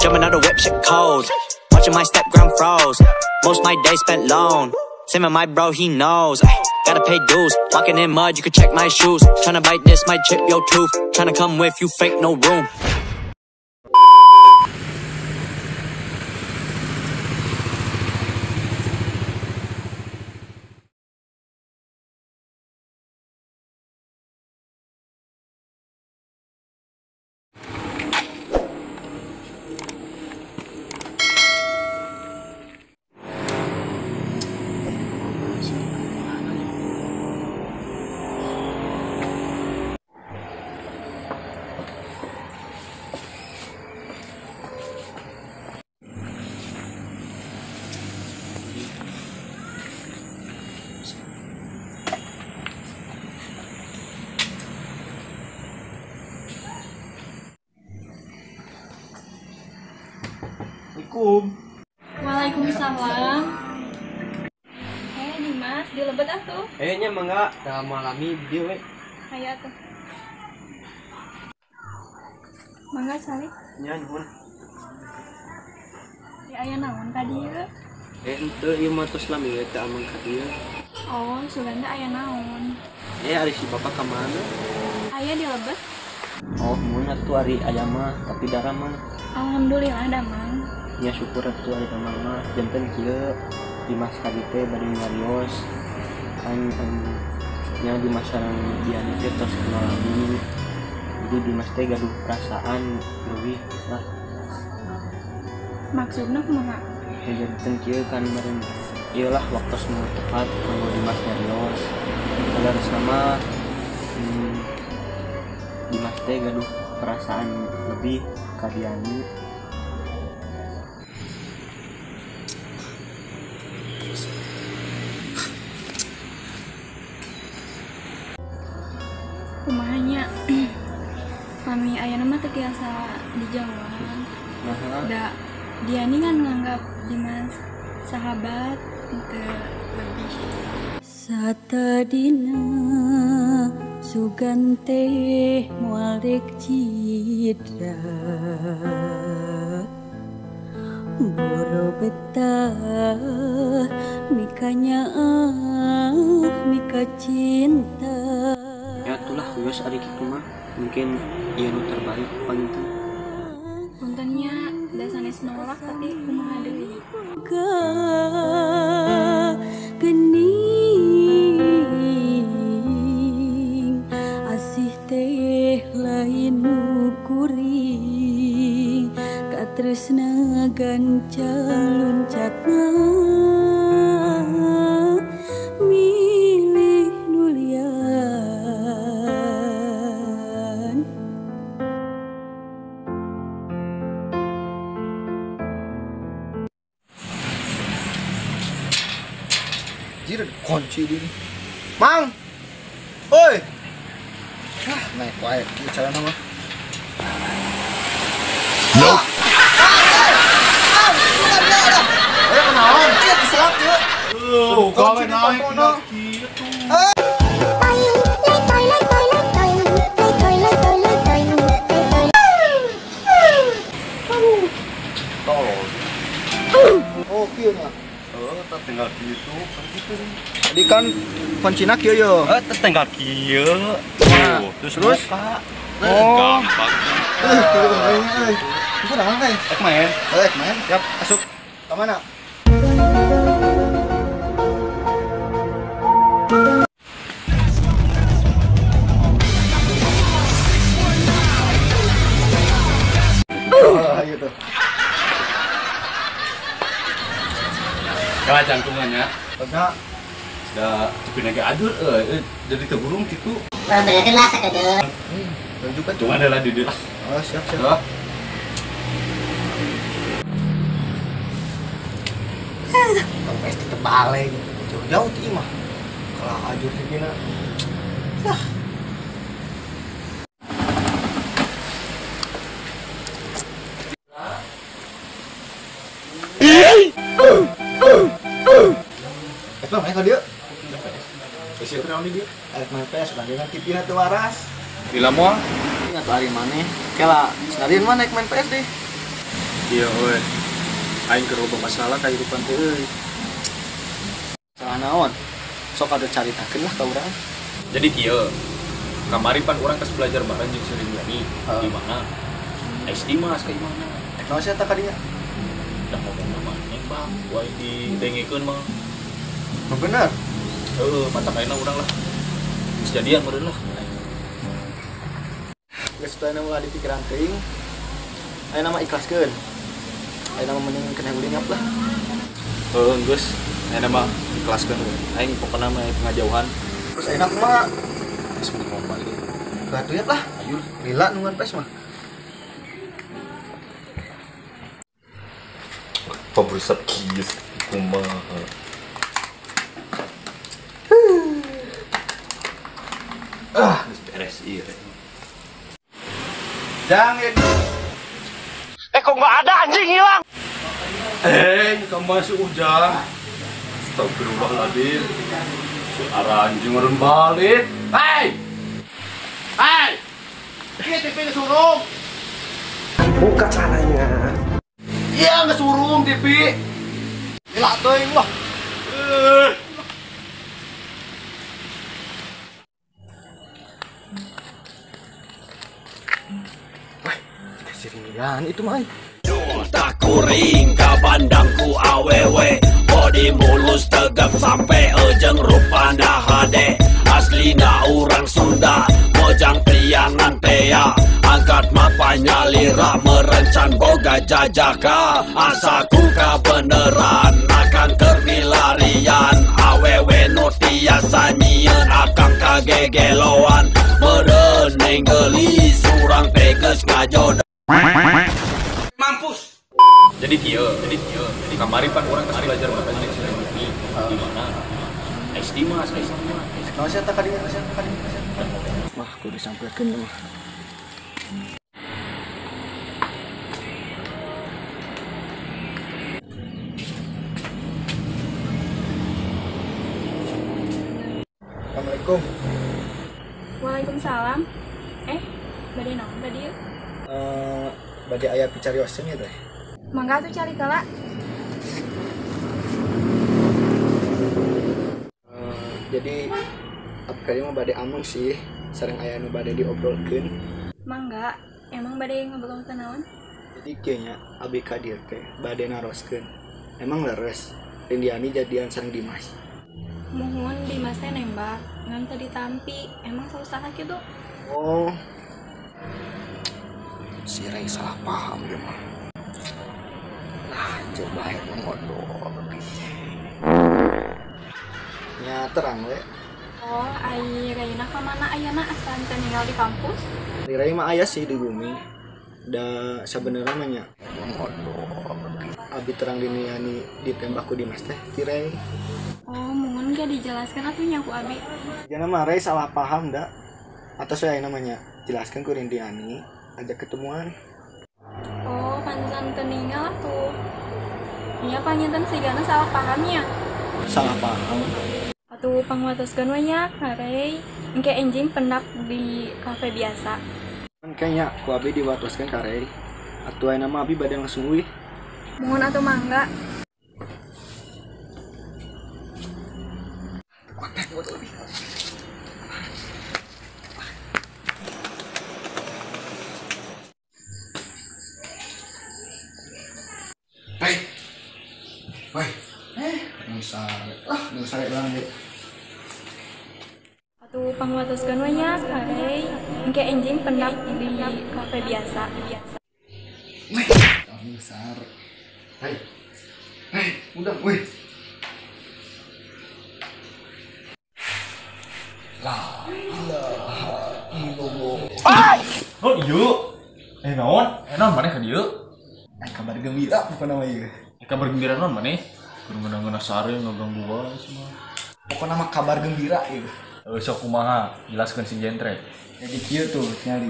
Jumping out the whip, shit cold. Watching my step, ground froze. Most my days spent alone. Same with my bro, he knows. Ay, gotta pay dues. Walking in mud, you could check my shoes. Tryna bite this, might chip your tooth. Tryna come with you, fake no room. Assalamualaikum. Waalaikumsalam. Dimas, di lebet atuh. Nya mangga da malami di dieu we. Hayu atuh. Mangga salik. Nya nuhun. Ya aya naon ka dieu? Henteu ieu mah tos lami we teu ameng ka dieu. Oh, suganda aya naon? Ari si bapak ka mana? Aya di lebet. Oh, mun atuh ari aya mah, tapi darah mah. Alhamdulillah damang. Nya syukur atuh ari damang mah. Janten kieu Dimas ka dieu teh bade nyarios. Kan nya Dimas sareng Diani teh tos kenal lami. Jadi Dimas teh gaduh perasaan leuwih lah. Maksudna kumaha? Ya janten kieu kan meureun ieu lah waktos nu tepat kanggo Dimas nyarios. Saleresna mah Dimas teh gaduh perasaan lebih ka Diani. Kumaha nya? Kami ayeuna mah teu tiasa dijawab. Da Diani kan nganggap Dimas sahabat teu lebih. Satadina sugan teh moal rek cidra boro betah mikanyaah mika cinta. Ya itulah wios ari kitu mah mungkin ieu nu terbaik panginten. Puntennya da sanes nolak tapi kumaha deui. Gening asih teh lain nu kuring katresna gancang luncatna milih nu lian. Jir kunci diri. Mang. Oi. Ah, naik wae kieu carana mah. Nope. Eh, kunaon? Ieu diselak ieu. Tuh, gawe naik kieu. Tolol. Oh, kieu nya. Tinggal gitu kan gitu. Jadi kan kuncina kieu yo. Tinggal kieu. Nah, terus buka. Oh, gampang. Itu naon teh? Ek main. Ek main. Siap, asup. Ka mana? Oh, gitu. Kalah jantungannya. Enggak. Da tapi lagi adur jadi keburung gitu. Berarti lah sakedeung. Tunjukkan. Cuma ada lah di dia. Oh, siap, siap. Tong PS tetep baleng. Jauh-jauh ti mah. Kalah ajur ti dina. Lah. Main ka dieu. PS itu naon di dieu? Arek main PS urang dengan TV na teu waras. Lila moal? Ingat ari maneh. Kela, senarian mah naik main PS deh. Iya euy. Aing keur loba masalah kahirupan teh euy. Salah naon? Sok atuh caritakeun lah ka urang. Jadi kieu. Kamari pan urang geus belajar bareng jeung si Rindiani. Di mana? Ais Dimas ka imahna. Rek naon sia tah ka dinya? Da ngomongna mah nembak, ku aing didengekeun mah. Bener. Heeh, matak ayeuna urang lah. Geus jadian meureun lah. Geus teh ulah dipikiran teuing. Ayeuna mah ikhlaskeun. Ayeuna mah mending kena ulin lah. Heeh, geus. Ayeuna mah ikhlaskeun we. Aing pokona mah pengajauhan. Terus ayeuna kumaha? Geus mending mau balik. Batu ya lah. Ayo. Lila nungguan pes mah. Pabrusak kieu kumaha. Ah, geus beres ieu. Jang ya. Kok nggak ada anjing hilang? Kamu masuk ujang. Astagfirullahaladzim. Si anjing urun balik. Hei! Hei! Ini TV ngesurung. Buka caranya. Iya ngesurung TV. Gila teuing lah. Wah, dikasih ringan itu mah. Tak kuring ka bandangku awewe, body mulus tegap sampai ejeng rupana hade. Aslina urang Sunda, mojang priangan tea. Angkat mapanya lira merencan boga jajaka. Asaku kabeneran akan kermilarian. Awewe nu tiasa nyieun akang kagegeloan. Meureun geulis urang teh geus ngajodoh. Mampus. Jadi kieu, jadi kieu. Jadi kamari pan urang geus belajar bareng jeung si Rindiani. Di mana? Ais Dimas, Ais Dimas. Naon sia tah ka dinya, sia ka dinya, sia. Wah, kudu disampeurkeun mah. Assalamualaikum. Waalaikumsalam. Bade naon bade ieu? Bade aya picarioseun ya teh. Mangga atuh cari kala. Jadi abdi mah bade ameng sih, sareng aya nu bade diobrolkeun. Mangga, emang bade ngobrolkeun naon? Jadi kieu nya abi ka dieu teh bade naroskeun. Emang leres Rindiani jadian sareng Dimas. Muhun Dimas teh nembak, ngan teu ditampi. Emang salah kitu? Oh. Si Ray salah paham dia mah. Nah, coba mengodol. Nya terang we. Oh, ai Rayna ka mana ayana asa teu ninggal di kampus? Ray mah aya sih di bumi. Da sabenerna mah nya mengodol. Abi terang diniani ditembak ku Dimas teh ti Ray. Oh, mun ge dijelaskan atuh nya ku abi. Jana mah Ray salah paham da. Atos we aya namanya jelaskan ku Rindiani ajak ketemuan. Oh, pantesan teu ninggal atuh. Nya panginten sigana salah pahamnya. Salah paham. Atuh pangwatoskeun we nya ka Rey. Engke enjing pendak di kafe biasa. Kan kayaknya ku abi diwatoskeun ka Rey. Atuh aya nama abi bade langsung uih. Mohon atuh mangga. Hei. Woi. Nusare. Lah, nusare banget. Atuh pangwatoskeun we nya ka Rey. Engke enjing pendak di kafe biasa. Wih, nusare. Hei. Hei, udah, wih. La ilaha illallah. Oh, ieu. Naon? Naon maneh ka dieu? Kabar gembira pokona mah ieu. Kabar gembira naon maneh? Kudu ngeunah-ngeunah sare ngaganggu wae semua. Pokona mah kabar gembira ieu. Sok kumaha? Jelaskeun si jentre. Jadi kieu tuh nyari.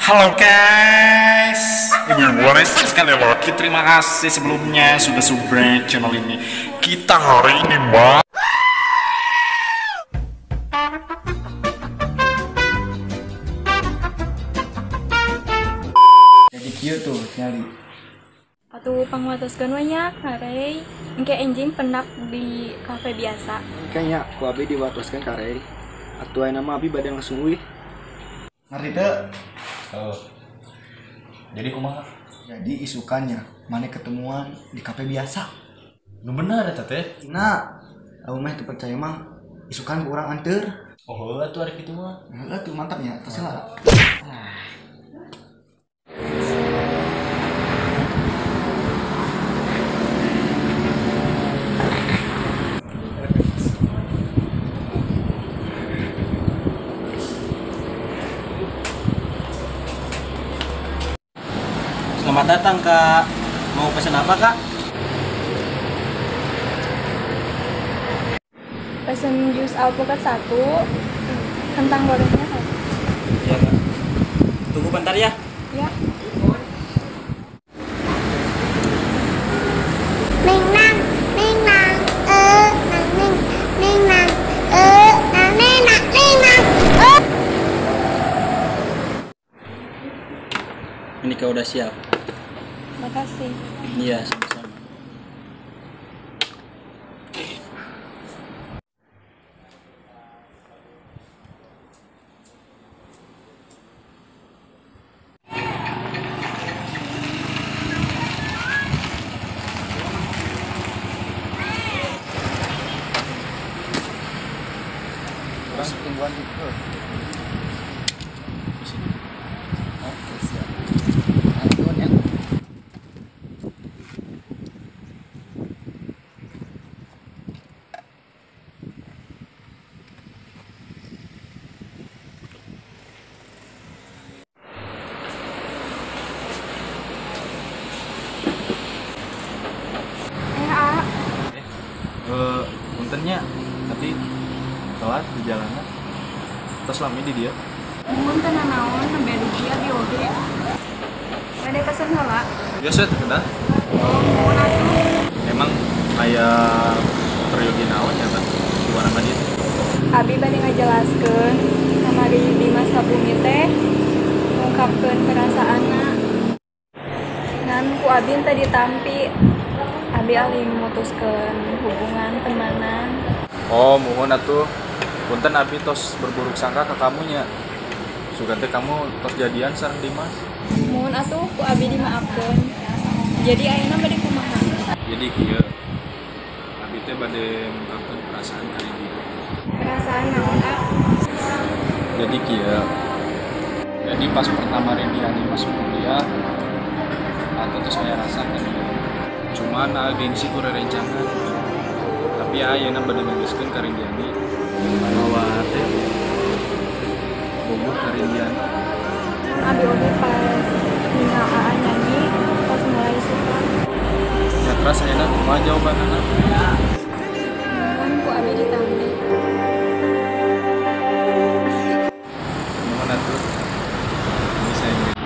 Halo guys, ini gue sekali lagi terima kasih sebelumnya sudah subscribe channel ini. Kita hari ini bang. Jadi kieu Kieu tuh nyari. Atuh pangwatoskeun we nya ka Rey. Engke enjing pendak di kafe biasa. Kayaknya ku abi diwatoskeun ka Rey. Atuh ayeuna mah abi bade langsung uih. Ngerti teu? Oh. Jadi kumaha? Jadi isukannya maneh ketemuan di kafe biasa. Nu bener eta teh? Nah, lamun meh teu percaya mah isukan ku urang anteur. Oh, heuh atuh ari kitu mah. Heuh atuh mantap nya, tos lah. Selamat datang Kak. Mau pesan apa Kak? Pesan jus alpukat 1, kentang gorengnya 1. Iya Kak. Tunggu bentar ya. Ya. Ning nang, ning nang, nang ning, ning nang, nang ning nang, ning nang. Ini Kak udah siap. Makasih. Iya, sama-sama. Tungguan gitu. Oke, siap. Tungguan ya. Puntennya tadi telat di jalanan. Terus lami di dia. Mun teu nanaon nembe dugi abi oge. Bade pesen heula. Biasa teh kedah. Oh, mun atuh. Emang aya peryogi naon ya teh suara ka dieu. Abi bade ngajelaskeun kamari Dimas ka bumi teh ngungkapkeun perasaanna. Ngan ku abi teh ditampi. Abi alih memutuskeun hubungan temanan. Oh, muhun atuh. Punten abi tos berburuk sangka ke kamunya. Sugan teh kamu tos jadian sareng Dimas. Muhun atuh ku abi dimaafkeun. Jadi ayeuna bade kumaha? Jadi kieu. Abi teh bade ngungkapkeun perasaan ka dia. Perasaan naon, A? Jadi kieu. Jadi pas pertama Rindiani masuk kuliah, atau terus saya rasa kan cuman gengsi ku rerencangan. Tapi ayeuna bade negaskeun ka Rindiani bahwa teh bogoh ka Rindiani. Abi oge pas ningal Aa nyanyi tos mulai suka. Ya terus ayeuna kumaha jawabanana? Mun ku abi ditampi. Nuhun atuh. Ini saya Rindiani.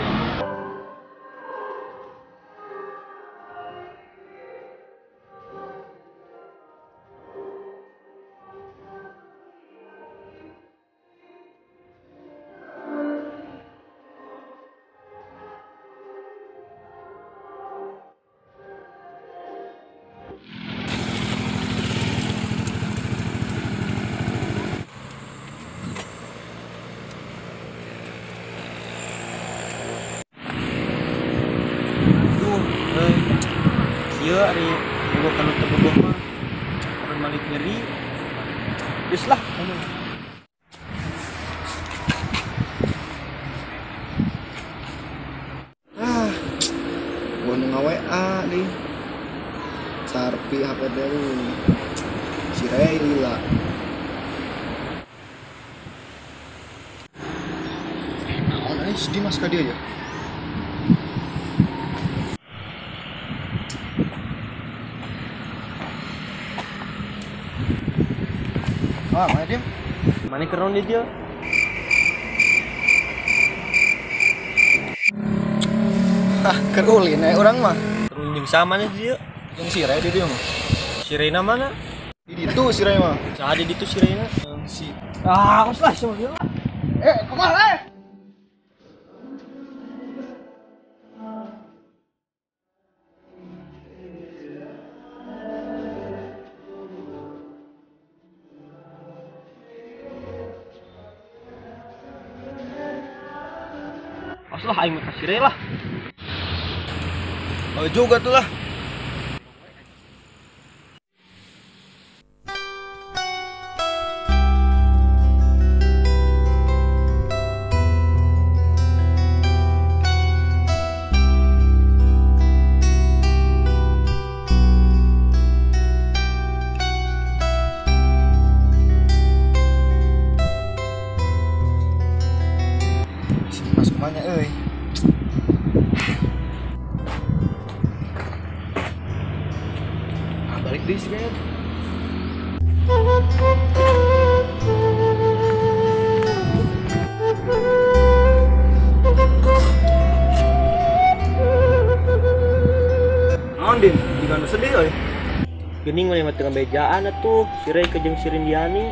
Kieu ari bogoh ka nu teu bogoh mah urang malik nyeri. Geus lah. Ah, gua nu nga-WA deui. Sarpi HP teh si Rey lila. Naon euy si Dimas ka dieu ya? Ah, mana Dim? Mana keron di dia? Hah, kerulin ya orang mah. Kerulin jeung sama nya dia. Jeung si Ray di dia mah. Si Reyna mana? Di ditu si Ray mah. Saha di ditu si Reyna? Si. Ah, kos lah sama dia. Eh, kumaha eh? Lah aing mah kasire lah. Oh juga tuh lah. Masuk mana euy? Ah, balik deui sih kayaknya. Naon Din? Jika nu sedih euy. Geuning mah teu ngabejaan atuh, si Rey ke jeung si Rindiani.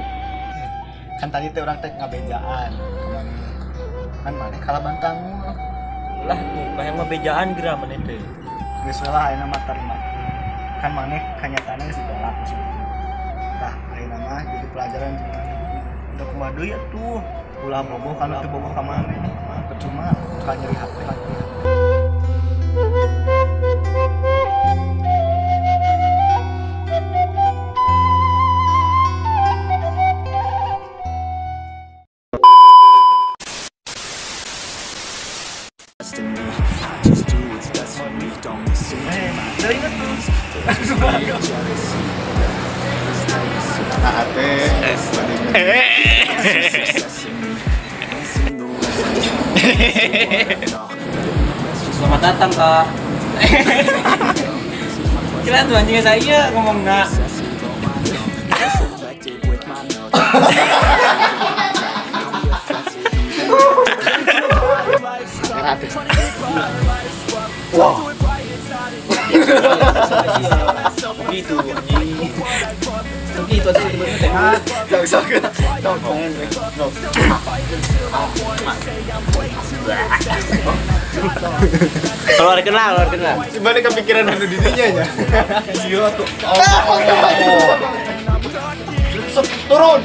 Kan tadi teh urang teh ngabejaan kemana? Kan maneh kalah bantangmu. Lah tuh, kayak mah bejaan geura maneh teh. Geus lah ayeuna mah tarima. Kan maneh kanyataanna geus ditolak ku si Putri. Tah, ayeuna mah jadi pelajaran jeung maneh. Udah kumaha deui atuh. Ulah bogoh kana teu bogoh ka maneh. Percuma ka nyeri hati ka nyeri hati. Selamat datang kak. Kira tuh anjingnya saya ngomong nggak. Wah. Gitu anjing. Gitu aja tiba-tiba. Keluar kenal, keluar kenal. Gimana kepikiran anu dirinya ya? Iya tuh. Turun.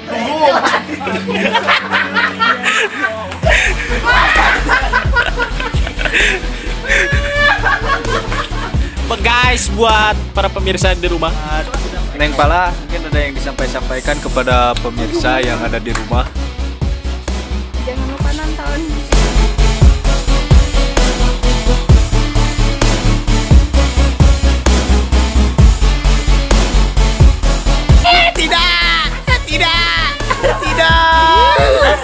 Tunggu. Guys, buat para pemirsa di rumah, Neng Pala, mungkin ada yang disampaikan kepada pemirsa yang ada di rumah. Jangan lupa nonton. Tidak, tidak, tidak.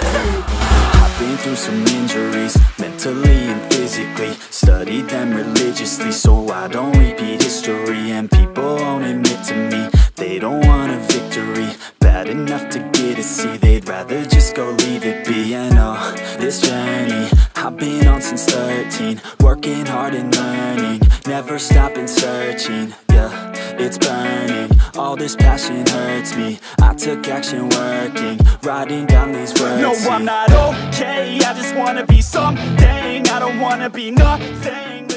I've been through some injuries, mentally and physically. Studied them religiously, so I don't repeat history. And people won't admit to me, they don't want a victory. Bad enough to get a C, they'd rather just go leave it be. And oh, this journey I've been on since 13, working hard and learning, never stopping searching. Yeah, it's burning, all this passion hurts me. I took action working, writing down these words. No, I'm not okay, I just wanna be something. I don't wanna be nothing.